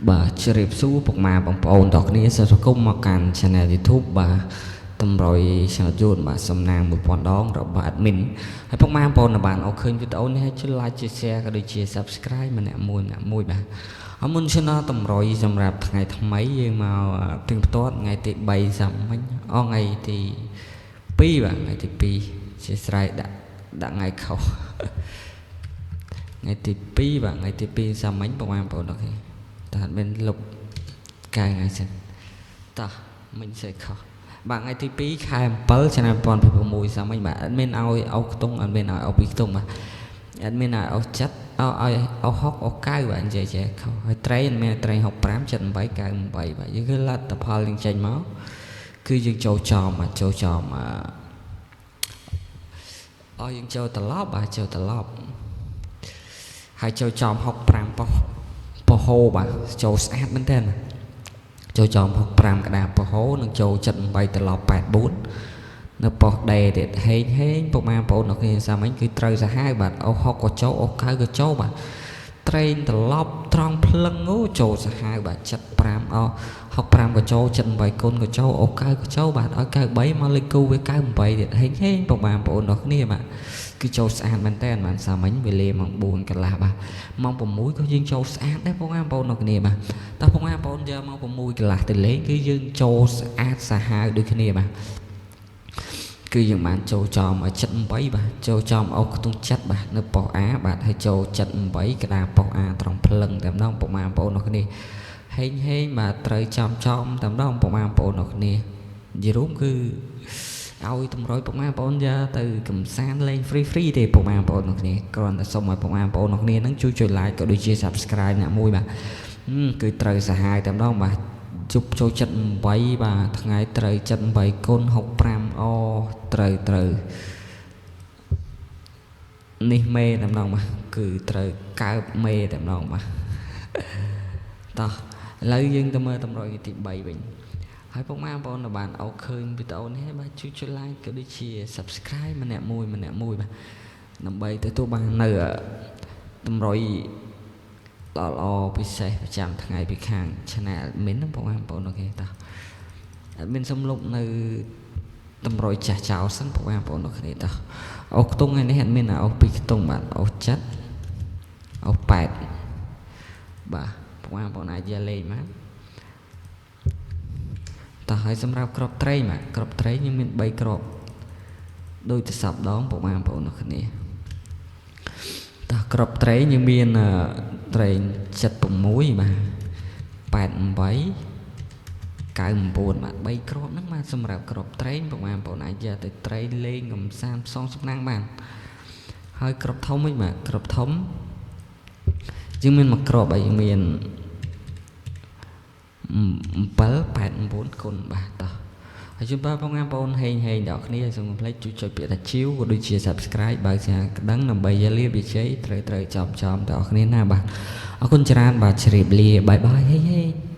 បាទជម្រាបសួរពុកម៉ែបងប្អូនទាំងគ្នាសូមស្វាគមន៍មកកាន់ Channel YouTube បាទតម្រុយឆ្នោតយួនបាទសំណាង1000ដងរបស់ admin ហើយពុកម៉ែបងប្អូនបានអូឃើញវីដេអូនេះហើយជួយ like ជួយ share ក៏ដូចជា Subscribe ម្នាក់មួយម្នាក់មួយបាទអរមុន Channel តម្រុយសម្រាប់ថ្ងៃថ្មីយើងមកទៀងផ្ទាត់ថ្ងៃទី3សាមិញអថ្ងៃទី2បាទថ្ងៃទី2ជាស្រ័យដាក់ដាក់ថ្ងៃខុសថ្ងៃទី2បាទថ្ងៃទី2សាមិញពុកម៉ែបងប្អូន OK តើអត់មានលុបកែថ្ងៃសិនតោះមិញសេខុសបាទថ្ងៃទី2ខែ7ឆ្នាំ2026សាមិញបាទអត់មានឲ្យអោខ្ទង់អត់មានឲ្យអោពីខ្ទង់បាទអត់មានឲ្យអោចិត្តអោឲ្យអោ6អោ9បាទនិយាយចេះខុសហើយត្រីអត់មានត្រី65 78 98បាទយើងគឺលទ្ធផលយើងចេញមកគឺយើងចូលចំបាទចូលចំអោយើងចូលត្រឡប់បាទចូលត្រឡប់ហើយចូលចំ65ប៉ុស្ប៉ហោបាទចូលស្អាតមែនតើចូលចំ65ក្តារប៉ហោនិងចូល78ត្រឡប់84នៅប៉ុស្ដេទៀតហេងហេងពុកម៉ែបងប្អូនអរគ្នាសាមិញគឺត្រូវសាហាវបាទអូ6ក៏ចូលអូ9ក៏ចូលបាទត្រេងត្រឡប់ត្រង់ភ្លឹងអូចូលសាហាវបាទ75អូ65ក៏ចូល78គុណក៏ចូលអូ9ក៏ចូលបាទឲ្យ93មកលេខគូវា98ទៀតហេងហេងពុកម៉ែបងប្អូនអរគ្នាបាទគឺចូលស្អាតមែនតើបានសាមិញវេលាម៉ោង4កន្លះបាទម៉ោង6ក៏យើងចូលស្អាតដែរបងប្អូនអរគ្នាបាទតោះបងប្អូនយកម៉ោង6កន្លះទៅលេងគឺយើងចូលស្អាតសាហាវដូចគ្នាបាទគឺយើងបានចូលចំឲ្យ78បាទចូលចំអុកខ្ទង់ចិត្តបាទនៅប៉ុស្តិ៍ A បាទហើយចូល78ក្តារប៉ុស្តិ៍ A ត្រង់ភ្លឹងតែម្ដងពុកម៉ែបងប្អូនអរគ្នាហេងហេងបាទត្រូវចំចំតែម្ដងពុកម៉ែបងប្អូនអរគ្នានិយាយរួមគឺឲ្យតម្រុយពុកម៉ែបងប្អូនយកទៅកំសាន្តលេង free free ទេពុកម៉ែបងប្អូនអរគ្នាគ្រាន់តែសូមឲ្យពុកម៉ែបងប្អូនអរគ្នានឹងជួយចុច like ក៏ដូចជា Subscribe អ្នកមួយបាទគឺត្រូវសាហាវតែម្ដងបាទជប់ចូល78បាទថ្ងៃត្រូវ78គុណ65អូត្រូវត្រូវនេះមេតែម្ដងបាទគឺត្រូវកើបមេតែម្ដងបាទតោះឥឡូវយើងទៅមើលតម្រុយទី3វិញហើយពុកម៉ែបងប្អូនបានអូឃើញវីដេអូនេះបាទជួយចុច like ក៏ដូចជា Subscribe ម្នាក់មួយម្នាក់មួយបាទដើម្បីទទួលបាននៅតម្រុយល្អល្អពិសេសប្រចាំថ្ងៃពីខាង Channel admin ហ្នឹងបងប្អូន OK តោះ admin សុំលុបនៅតម្រុយចាស់ចោលសិនបងប្អូនគ្នាតោះអូខ្ទង់ថ្ងៃនេះ admin អូពីរខ្ទង់បាទអូចិត្តអូ8បាទបងប្អូនអាចយកលេខមកតោះហើយសម្រាប់ក្របត្រីបាទក្របត្រីយើងមាន3ក្របដូចទៅសັບដងបងប្អូនគ្នាតោះក្របត្រីយើងមានត្រី76បាទ88 99បាទ3គ្រាប់ហ្នឹងបាទសម្រាប់គ្រាប់ត្រេងបងប្អូនអាចយកទៅត្រីលេងកំសាន្តផ្សងសំណាងបានហើយគ្រាប់ធំវិញបាទគ្រាប់ធំយើងមានមួយគ្រាប់ហើយយើងមាន7 89គុណបាទតោះហើយជូនបងប្អូនហេងហេងដល់គ្នាសូមកុំភ្លេចជួយចុចពាក្យថាជីវក៏ដូចជា Subscribe បើកសញ្ញាក្តឹងដើម្បីយកលាបវិជ័យត្រូវត្រូវចំចំដល់គ្នាណាបាទអរគុណច្រើនបាទជ្រាបលា bye bye ហេងហេង។